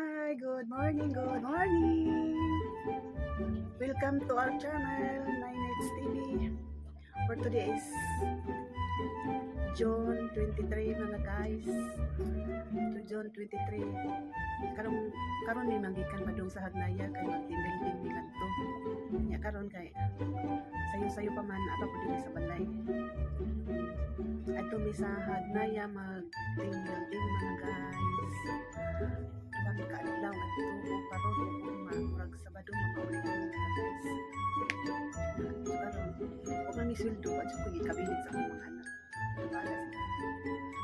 Hi, good morning, good morning. Welcome to our channel, 9X TV. For today is June 23, mga guys. To June 23. Karon karon mi manggikan padung sa Hagnaya kay mag team building mi kadto. Nya karon kay sayo-sayo pa man apa po diri sa balay. Adto mi sa Hagnaya mag team building, mga guys. Duha mi ka adlaw adto o karon o ugma, murag Sabado makauli mi, mga guys. So karon wa man mi sweldo pa jud ko gikabilin sa akong mga anak. Bahala sila.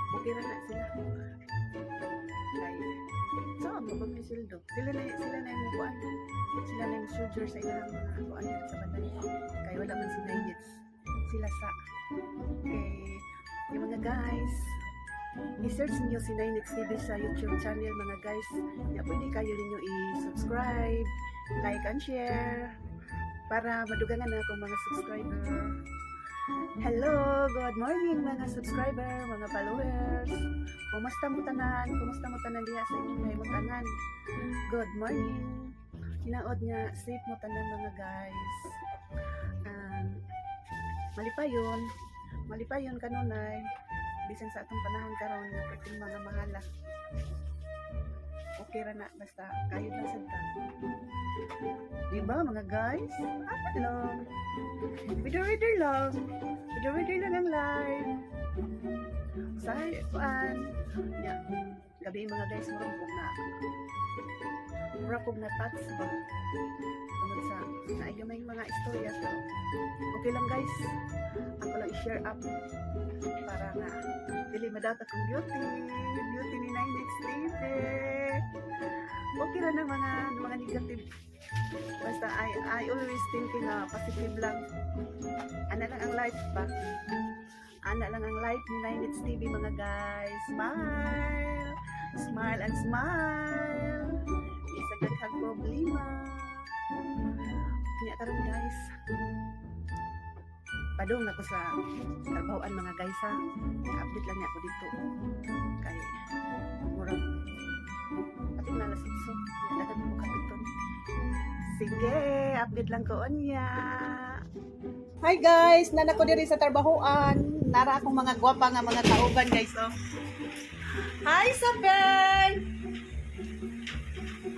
Okay ra na sila. Kay so mo pa may sweldo. Sila na yung kuan. Sila na yung soldier sa ilang mga kuan diri sa balay. Kay wala man sila yits. Sila sa. Okay. Yung mga guys, i-search niyo si 9X TV sa YouTube channel, mga guys. Ya, pwede kayo ninyo i-subscribe, like and share para madugangan na akong mga subscriber. Hello, good morning, mga subscriber, mga followers. Kumusta mo tanan? Kumusta mo tanan diha sa inyong nahimutangan? Good morning. Hinaot nga safe mo tanan, mga guys. Malipayon, malipayon kanunay bisan sa atong panahon karon nga perting mga mahala. Okay ra na basta kayod lang sad ta. Di ba, mga guys? Ano lang. Reader lang. Reader lang ang live. Sa kuan. Ya. Gabi, mga guys, murag kog na touch ba. Tungod sa naay gamay mga istorya, pero okay lang, guys. Ako lang i-share up para nga dili madata akong beauty. Beauty ni 9X TV. Okay ra na mga negative. Basta I always thinking na positive lang. Ana lang ang life ba? Ana lang ang life ni 9X TV, mga guys. Smile! Smile and smile! Isa daghang problema. Nya karon, guys. Padung ako sa trabahoan, mga guys, ha. Update lang niya ako dito. Kay murag ating na alas 8. Daghan mo kapiton. Sige, update lang ko niya. Hi guys, nana ko diri sa trabahoan. Nara akong mga gwapa nga mga kauban, guys, oh. Hi, Sabel.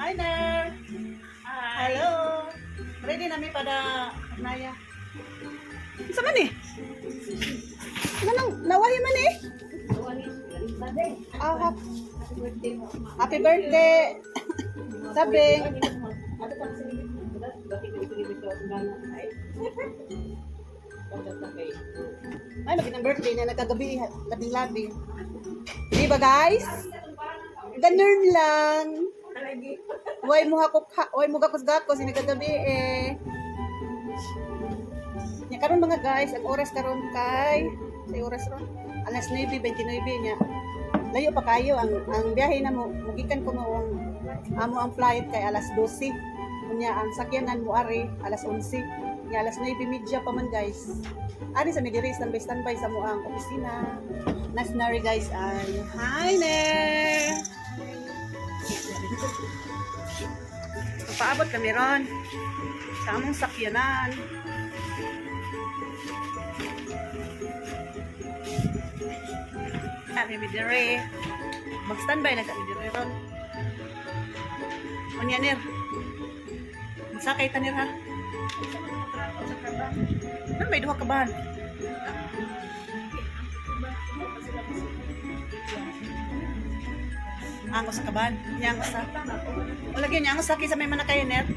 Hi Ner. Hello. Ready na mi para Naya. Isa man eh? Nanang nawahi man eh? Ah, happy birthday. Sabi. Ay, lagi ng birthday na nagkagabi, labing-labi. Di ba, guys? Ganun lang. Way mo hakok, way mo gakos gakos ini kagabi eh. Nya karon, mga guys, ang oras karon kay sa oras ron alas 9:29 nya. Layo pa kayo ang biyahe na mo mugikan ko mo ang amo ang flight kay alas 12. Unya ang sakyanan mo ari alas 11. Nya alas 9:30 pa man, guys. Ari sa mi diri standby standby sa mo ang opisina. Nas nari, guys, ay hi ner. Paabot kami ron sa among sakyanan. Kami mi dire. Mag-standby na kami dire ron. Unya ner. Magsakay ta ner ha. Ano may duha ka ba? Angos sa kaban. Nya angos sa. Wala gyud nya angos sa kaysa may manakay ner.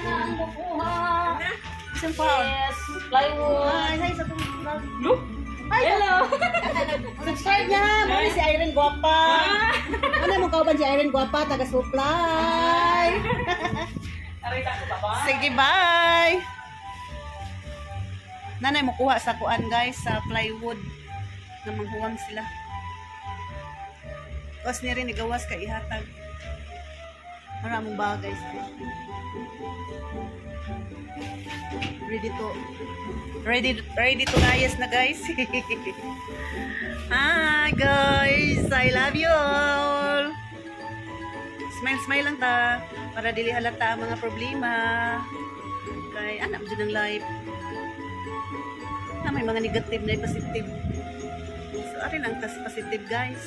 Ang kukuha. Isang paon. Yes, plywood. Hi, hi sa tong vlog. Look. Hi. Hello. Subscribe niya. Mo ni si Irene Guapa. Ano mo kauban si Irene Guapa taga supply. Aray ka ko ba? Sige, bye. Nanay mo kuha sa kuan, guys, sa plywood na manghuwang sila. Tapos niya rin igawas kay ihatag. Maraming bagay, guys. Ready to ayos na, guys. Hi guys, I love you all. Smile smile lang ta para dili halata ang mga problema. Kay anak jud ang life. Na may mga negative na positive. So ari lang tas positive, guys.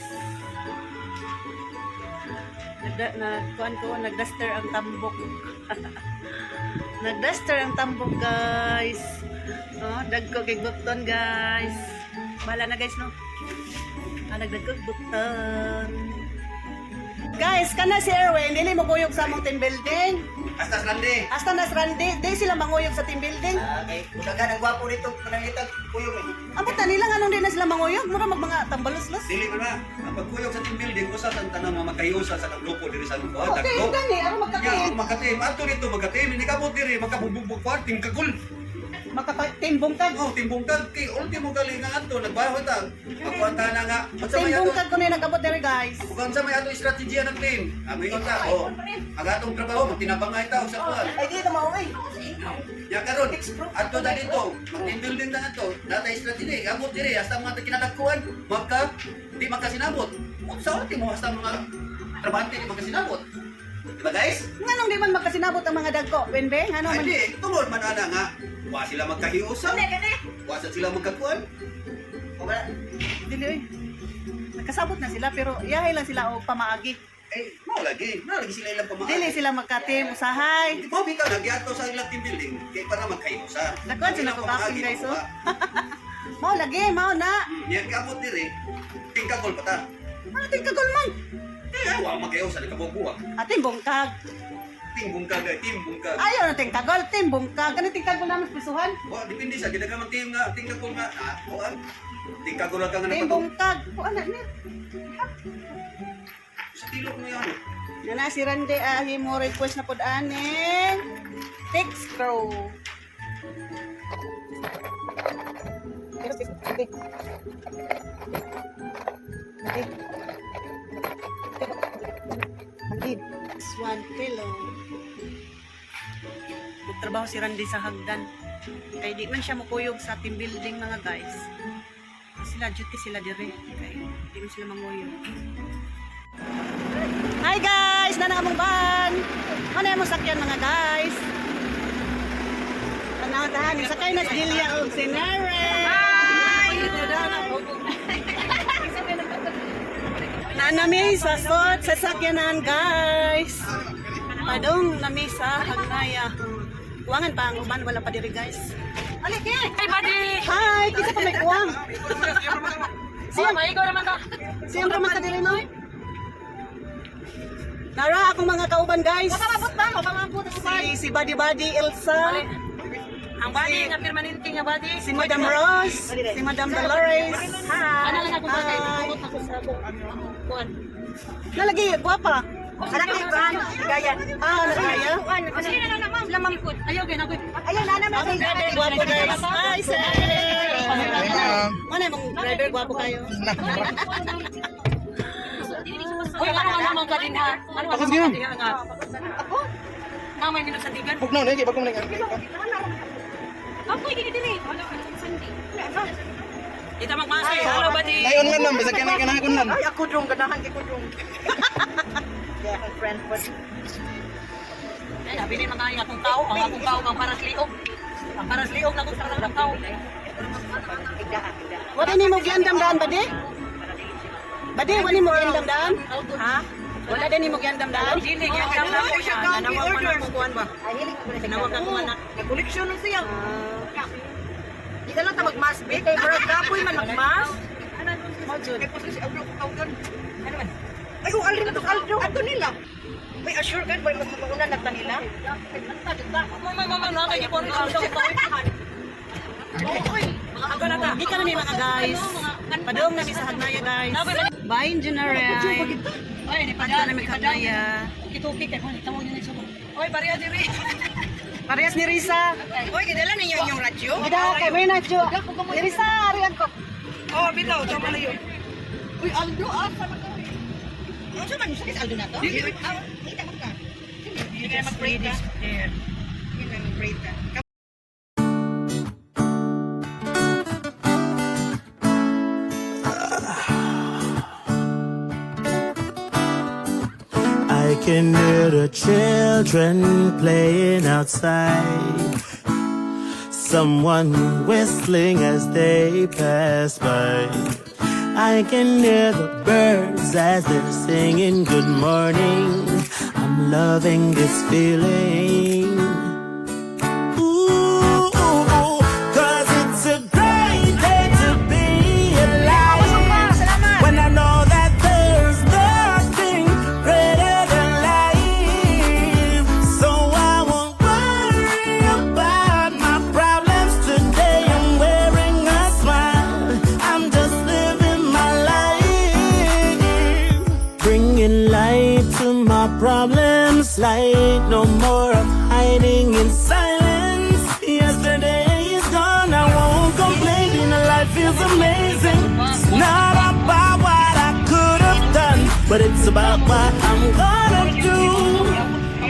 Nagda, nagkuan ko, nagduster ang tambok. Nagduster ang tambok, guys. Oh, dagko kay bukton, guys. Bahala na, guys, no. Ah, nagdagkog bukton. Guys, kana si Erwin, dili mo kuyog sa among team building. Hasta Grande. Hasta nas Randy, di sila manguyog sa team building. Ah, kay mudagan ang gwapo nito panangitag kuyog eh. Ang bata nila nganong di na sila manguyog, mura mag mga tambalos-los. Dili ko na. Ang pagkuyog sa team building usa sa tanan mga makayusa sa kagrupo diri sa lugar. Okay, gani, aron Ya, magka-team. magka-team. Adto dito magka-team. Hindi ka mo diri makabubugbog kwa team kagul. Maka-team bungkag. Oh, team bungkag kay ultimo gali nga adto nagbaho ta. Pagkuan ta na nga. Unsa Team may ato? bungkag ko na nag-abot diri, guys. Kung unsa may ato estratehiya ng team. Amigon ta. Oh. Ang atong trabaho magtinabangay ta og sa kuan. Ay, di na mauwi. Ya karon, adto na dito, mag-team building na ato. Natay strategy, amot diri hasta mga kinadagkuan, magka di magkasinabot. Unsa ultimo hasta mga trabahante di magkasinabot. Diba, guys? Nganong di man magkasinabot ang mga dagko, Wenbe? Ngano Ay man? di, tungod man ana nga wa sila magkahiusa. Wa sa sila magkakuan. Dili oy. Nagkasabot na sila pero yahay lang sila og pamaagi. Eh, mao lagi sila ilang pamaagi. Dili sila magka-team usahay. Di ba bitaw nagyato sa ilang team building kay para magkahiusa. Dagkuan sila Ilang ko kapin, pamaagi, guys, oh. makuha. Mao lagi, mao na. Niya kabot diri, tingkagol pa ta. Ano ting kagol man? Eh, wa magkahiusa ni kabubuwag. Ating bungkag. Team bungkag, eh, team bungkag. Ayaw na ting kagol, team bungkag. Ano ting kagol naman pisuhan? Wa depende sa ginagamang team nga tingkagol nga ah, kuan. Tingkagol lang ka nga Team napatong. bungkag. O ana ni. Sa tilok mo yan. Nana si Rande ahi mo request na pod aning text crow. 1 kilo. Magtrabaho si Randy sa hagdan. Kay di man siya mukuyog sa team building, mga guys. Sila duty sila dire. Kay di man sila manguyog. Hi guys! Nana among van! Ano yung sakyan, mga guys? Tanaw tahan, sakay na si Delia og si Nere. Nanami sa sot sa sakyanan, guys. Padong nami sa Hagnaya. Kuwangan pa ang uban, wala pa diri, guys. Alike! Hi, buddy! Hi! Kinsa pa may kuwang? Oh, maigo naman ka. Siyempre man ka diri, no? Nara akong mga kauban, guys. Mabot ba? Mabot Si Buddy Buddy Elsa, Ang body nga permanente nga body. si Madam Rose, si Madam Dolores. Ano lang ako bagay, Hi. bukot ako sa akong kuan. Nalagi, guwapa. Anak ko kuan, gaya. Ah, nagaya. Sige na na, ma'am. Lamang Ayaw gay na ko. Ayaw na na Akong driver, guwapo, guys. Hi, sir. Ano yung driver, guwapo kayo. Hoy, ano nga naman ka din ha? Ano nga naman ka din ha nga? Ako? Namay nilo sa digan. Bugnaw na, bago mo na. Ako gini dili. Wala ka sa Sunday. Ita magmasay. Hello, buddy. Layon man ma'am, bisag kanang kanang man. Ay, ako dong, ganahan kay ko dong. Friend po. Ay, sabi ni mga ang akong tao, ang akong tao ang paras liog. Ang paras liog na kung sarang tao. Wala ni mo giandam daan, bade? Bade, wala mo giandam daan? Ha? Wala din ni mo giandam daan? Dili gyud ka na ko siya. Nanawag man akong kuan ba? Nanawag ako anak. Nag-koleksyon lang siya. Di ka lang ta mag-mask, be. Kay murag kapoy man mag-mask. Ay, kung alin na to, Aldo. Ato nila. May assure ka, boy, mas mauna na ta nila. May mama na kay gipon ko sa Di ka na mi, mga guys. Padong na mi sa Hagnaya, guys. Bye, Engineer. Ay, ni Padong na mi sa Hagnaya. Kitupi kay mo tawag niya suko. Oy, pareha diri. Parehas ni Risa. Oy, gidala ninyo inyong radyo? Gida kay may na jo. Ni Risa, arian ko. Oh, bitaw, tama na yun. Uy, Aldo, ah, sama ka. Ano sa man, sa Aldo na to? Ah, kita mo ka. Hindi ka mag-pray ka. Hindi na mag-pray ka. I can hear the children playing outside. Someone whistling as they pass by. I can hear the birds as they're singing good morning. I'm loving this feeling. Ooh, 'cause it's a great day to be alive. When I know that there's nothing greater than life. So I won't worry about my problems today. I'm wearing a smile. I'm just living my life. Bringing light to my problems. Light, no more of hiding in silence. Yesterday is gone, I won't complain. Life feels amazing. It's not about what I could have done, but it's about what I'm gonna do.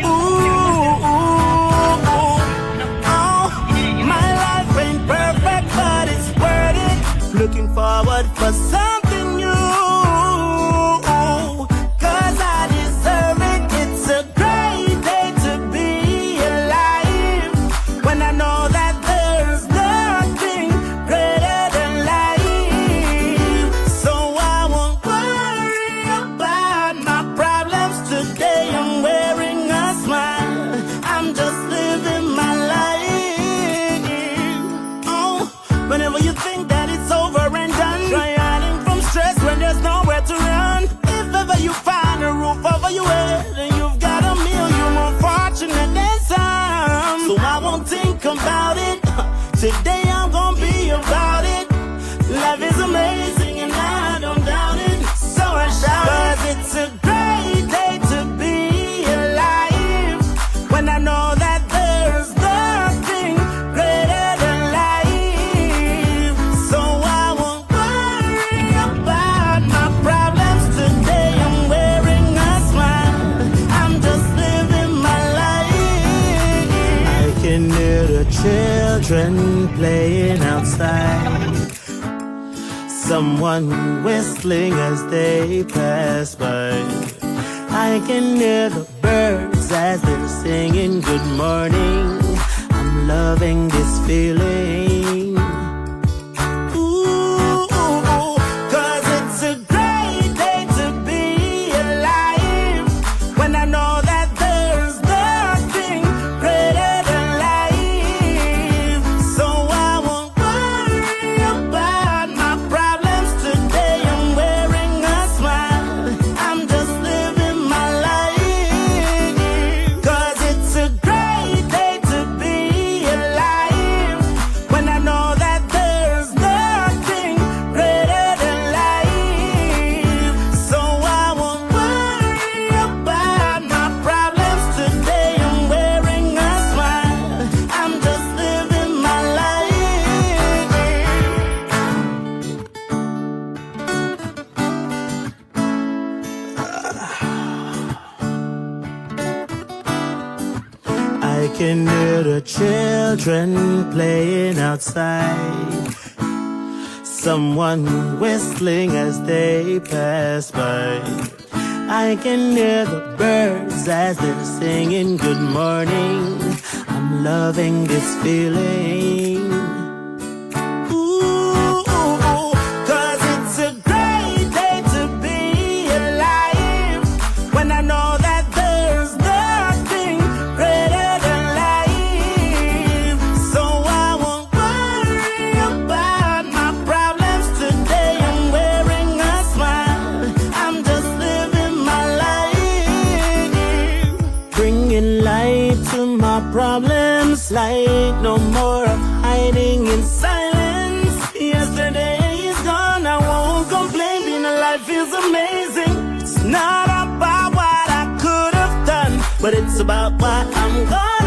Ooh, ooh, ooh. Oh, my life ain't perfect, but it's worth it. Looking forward for something new. 'Cause I deserve it. It's a great day to be alive. When I know that there's nothing greater than life. So I won't worry about my problems today. I'm wearing a smile. I'm just living my life. Oh, whenever you think that it's over and done, try hiding from stress when there's nowhere to run. If ever you find a roof over your head and you've got a meal, you're more fortunate than some. So I won't think about it. Today I'm gonna be about it. Life is amazing and I don't doubt it. So I shout, 'cause it's a great day to be alive. When I know that there's nothing greater than life. So I won't worry about my problems today. I'm wearing a smile. I'm just living my life. I can hear the children playing outside. Someone whistling as they pass by. I can hear the birds as they're singing good morning. I'm loving this feeling. Ooh, 'cause it's a great day to be alive. When I know that there's nothing greater than life. So I won't worry about my problems today. I'm wearing a smile. I'm just living my life. 'Cause it's a great day to be alive. When I know that there's nothing greater than life. So I won't worry about my problems today. I'm wearing a smile. I'm just living my life. I can hear the children playing outside. Someone whistling as they pass by. I can hear the birds as they're singing good morning. I'm loving this feeling. Ooh, 'cause it's a great day to be alive. When I know that there's nothing greater than life. So I won't worry about my problems today. I'm wearing a smile. I'm just living my life. Bringing light to my problems. Light, no more of hiding in silence. Yesterday is gone, I won't complain. Being alive feels amazing. It's not about what I could have done, but it's about what I'm gonna